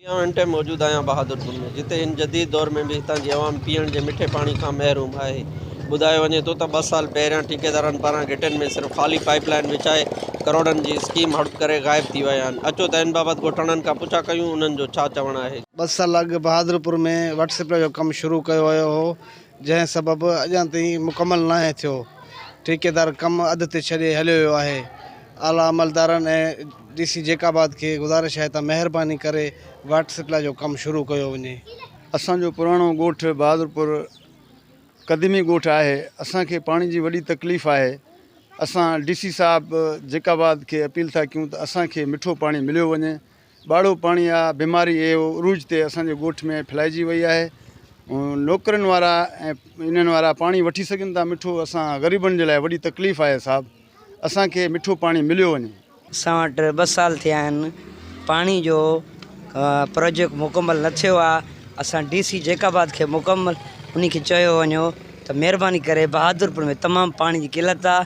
آئون هن ٽائيم موجود آهيان بهادرپور ۾ جتي هن جديد دور ۾ به هتان جي عوام پيئڻ جي مٺي پاڻي کان محروم آهي. ٻڌايو وڃي ٿو ته ٻه سال پهريان ٺيڪيدارن پاران گهٽين ۾ صرف خالي پائيپ لائين وڇائي ڪروڙن جي اسڪيم هڙپ ڪري غائب ٿي ويا آهن. اچو ته ان بابت ڳوٺاڻن کان پڇا ڪيون انهن جو ڇا چوڻ آهي. ٻه سال اڳ بهادرپور ۾ واٽر سپلاء جو ڪم شروع ڪيو ويو هو جنهن سبب اڄان تائين مڪمل ناهي ٿيو، ٺيڪيدار ڪم اڌ تي ڇڏي هليو ويو آهي، اعليٰ عملدارن ۽ ڊي سي جيڪب آباد کي گذارش آهي ته مهرباني ڪري واٽر سپلاء جو ڪم شروع ڪيو وڃي. اسان جو پراڻو ڳوٺ بهادرپور قديمي ڳوٺ آهي، اسان کي پاڻي جي وڏي تڪليف آهي، اسان ڊي سي صاحب جيڪب آباد کي اپيل ٿا ڪيون ته اسان کي مٺو پاڻي مليو وڃي، ٻاڙو پاڻي آ بيماري اهو عروج تي اسان جي ڳوٺ ۾ ڦھلائجي وئي آهي نوڪرين وارا ۽ انهن وارا پاڻي وٺي سگهن ٿا مٺو اسان غريبن جي لاء وڏي تڪليف آهي صاحب اسان کي مٺو پاڻي مليو وڃي. اسان وٽ ٻه سال ٿيا آهن پاڻي جو پروجيڪٽ مڪمل نه ٿيو آ اسان ڊي سي جيڪب آباد کي مڪمل انهي کي چيو وڃو ته مهرباني ڪري بهادرپور ۾ تمام پاڻي جي قلت آ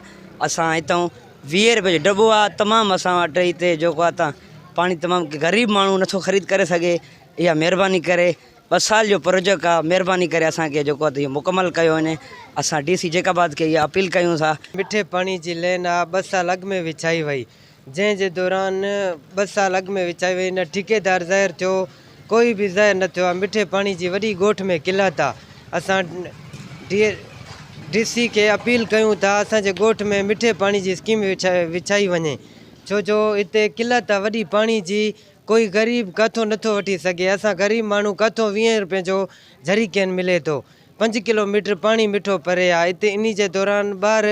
اسان هتان ويهه روپيه جو ڊٻو آ تمام اسان وٽ هتي جيڪو آ تان پاڻي تمام غريب ماڻهو نٿو خريد ڪري سگهي اها مهرباني ڪري ٻه سال جو پروجيڪٽ آ مهرباني ڪري اسان کي جيڪو آ اهو مڪمل ڪيو وڃي اسان ڊي سي جيڪب آباد کي اها اپيل ڪيون ٿا. مٺي پاڻي جي لين آ ٻه سال اڳ ۾ وڇائي وئي جنهن جي دوران ٻه سال اڳ ۾ وڇائي وئي نه ٺيڪيدار ظاهر ٿيو ڪوئي به ظاهر نه ٿيو آ مٺي پاڻي جي وڏي ڳوٺ ۾ قلت آ اسان ڊي ڊي سي کي اپيل ڪيون ٿا اسان جي ڳوٺ ۾ مٺي پاڻي جي اسڪيم وڇائي وڃي ڇو جو اتي قلت آ وڏي پاڻي جي ڪوئي غريب ڪاٿو نٿو وٺي سگهي اسان غريب ماڻهو ڪاٿو ويهين روپين جو جھري ڪين ملي ٿو پنج ڪلو ميٽر پاڻي مٺو پري آ اتي انهي جي دوران ٻار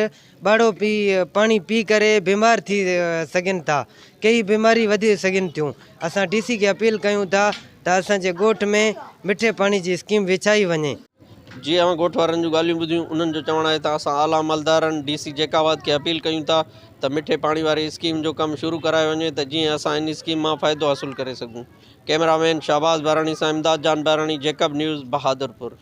ٻاڙو پي پاڻي پي ڪري بيمار ٿي سگهن ٿا ڪيئي بيماري وڌي سگهن ٿيون اسان ڊي سي کي اپيل ڪيون ٿا ته اسان جي ڳوٺ ۾ مٺي پاڻي جي اسڪيم وڇائي وڃي. جي اوهان ڳوٺ وارن جون ڳالهيون ٻڌيون انهن جو چوڻ آهي ته اسان اعليٰ عملدارن ڊي سي جيڪب آباد کي اپيل ڪيون ٿا ته مٺي پاڻي واري اسڪيم جو ڪم شروع ڪرايو وڃي ته جيئن اسان ان اسڪيم مان فائدو حاصل ڪري سگهون ڪئميرا مين شهباز بهراڻي سان امداد جان بهراڻي جيڪب نيوز بهادرپور.